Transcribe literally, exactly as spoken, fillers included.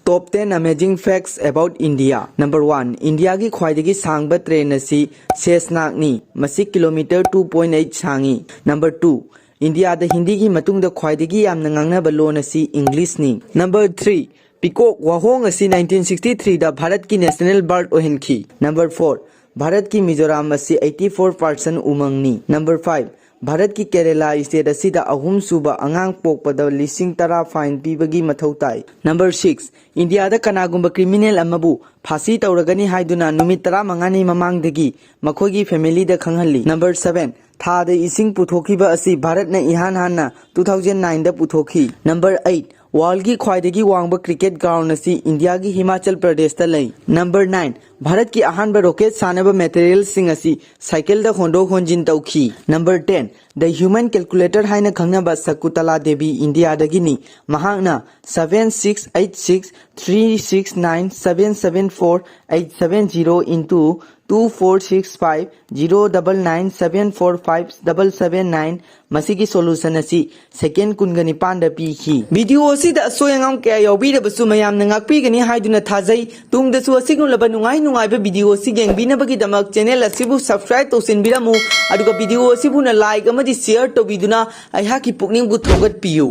Top ten Amazing Facts About India. Number one, ꯏꯟꯗꯤꯌꯥꯒꯤ ꯈ꯭ꯋꯥꯏꯗꯒꯤ ꯁꯥꯡꯕ ꯇ꯭ꯔꯦꯟ ꯑꯁꯤ ꯁꯦꯁꯅꯥꯛꯅꯤ꯫ ꯃꯁꯤ kilometre two point eight ꯁꯥꯡꯏ꯫ Number two, ꯏꯟꯗꯤꯌꯥꯗ ꯍꯤꯟꯗꯤꯒꯤ ꯃꯇꯨꯡꯗ ꯈ꯭ꯋꯥꯏꯗꯒꯤ ꯌꯥꯝꯅ ꯉꯥꯡꯅꯕ ꯂꯣꯟ ꯑꯁꯤ ꯏꯪꯂꯤꯁꯅꯤ꯫ Number three, peacock ꯋꯥꯍꯣꯡ ꯑꯁꯤ nineteen sixty three ꯗ ꯚꯥꯔꯠꯀꯤ national bird ꯑꯣꯏꯍꯟꯈꯤ꯫ Number four, ꯚꯥꯔꯠꯀꯤ ꯃꯤꯖꯣꯔꯥꯝ ꯑꯁꯤ eighty four percent ꯎꯃꯪꯅꯤ꯫ Number five, ꯚꯥꯔꯠꯀꯤ ꯀꯦꯔꯦꯂꯥ state ꯑꯁꯤꯗ ꯑꯍꯨꯝꯁꯨꯕ ꯑꯉꯥꯡ ꯄꯣꯛꯄꯗ ꯂꯤꯁꯤꯡ ꯇꯔꯥ fine ꯄꯤꯕꯒꯤ ꯃꯊꯧ ꯇꯥꯏ꯫ Number six, ꯏꯟꯗꯤꯌꯥꯗ ꯀꯅꯥꯒꯨꯝꯕ criminal ꯑꯃꯕꯨ ꯐꯥꯁꯤ ꯇꯧꯔꯒꯅꯤ ꯍꯥꯏꯗꯨꯅ ꯅꯨꯃꯤꯠ ꯇꯔꯥꯃꯉꯥꯅꯤ ꯃꯃꯥꯡꯗꯒꯤ ꯃꯈꯣꯏꯒꯤ familyꯗ ꯈꯪꯍꯜꯂꯤ꯫ Number seven, ꯊꯥꯗ ꯏꯁꯤꯡ ꯄꯨꯊꯣꯛꯈꯤꯕ ꯑꯁꯤ ꯚꯥꯔꯠꯅ ꯏꯍꯥꯟ ꯍꯥꯟꯅ two thousand nine ꯗ ꯄꯨꯊꯣꯛꯈꯤ꯫ Number eight, worldꯒꯤ ꯈ꯭ꯋꯥꯏꯗꯒꯤ ꯋꯥꯡꯕ cricket ground ꯑꯁꯤ ꯏꯟꯗꯤꯌꯥꯒꯤ ꯍꯤꯃꯥꯆꯜ ꯄ꯭ꯔꯗꯦꯁꯇ ꯂꯩ꯫ Number nine, ꯚꯥꯔꯠꯀꯤ ꯑꯍꯥꯟꯕ rocket ꯁꯥꯅꯕ materialꯁꯤꯡ ꯑꯁꯤ cycleꯗ ꯍꯣꯟꯗꯣꯛ ꯍꯣꯟꯖꯤꯟ ꯇꯧꯈꯤ꯫ Number ten, the human calculator ꯍꯥꯏꯅ ꯈꯪꯅꯕ ꯁꯀꯨꯇꯂꯥ ꯗꯦꯕꯤ ꯏꯟꯗꯤꯌꯥꯗꯒꯤꯅꯤ꯫ ꯃꯍꯥꯛꯅ seven six eight six three six nine seven seven four eight seven zero into two four six five zero double nine seven four five double seven nine, ꯃꯁꯤꯒꯤ solution ꯑꯁꯤ second ꯀꯨꯟꯒ ꯅꯤꯄꯥꯟꯗ ꯄꯤꯈꯤ꯫ Video ꯑꯁꯤꯗ ꯑꯁꯣꯏ ꯑꯉꯥꯝ ꯀꯌꯥ ꯌꯥꯎꯕꯤꯔꯕꯁꯨ ꯃꯌꯥꯝꯅ ꯉꯥꯛꯄꯤꯒꯅꯤ ꯍꯥꯏꯗꯨꯅ ꯊꯥꯖꯩ꯫ ꯇꯨꯡꯗꯁꯨ ꯑꯁꯤꯒꯨꯝꯂꯕ ꯅꯨꯡꯉꯥꯏ ꯅꯨꯡꯉꯥꯏꯕ video ꯑꯁꯤ ꯌꯦꯡꯕꯤꯅꯕꯒꯤꯗꯃꯛ channel ꯑꯁꯤꯕꯨ subscribe ꯇꯧꯁꯤꯟꯕꯤꯔꯝꯃꯨ, ꯑꯗꯨꯒ video ꯑꯁꯤꯕꯨꯅ like ꯑꯃꯗꯤ share ꯇꯧꯕꯤꯗꯨꯅ ꯑꯩꯍꯥꯛꯀꯤ ꯄꯨꯛꯅꯤꯡꯕꯨ ꯊꯧꯒꯠꯄꯤꯌꯨ꯫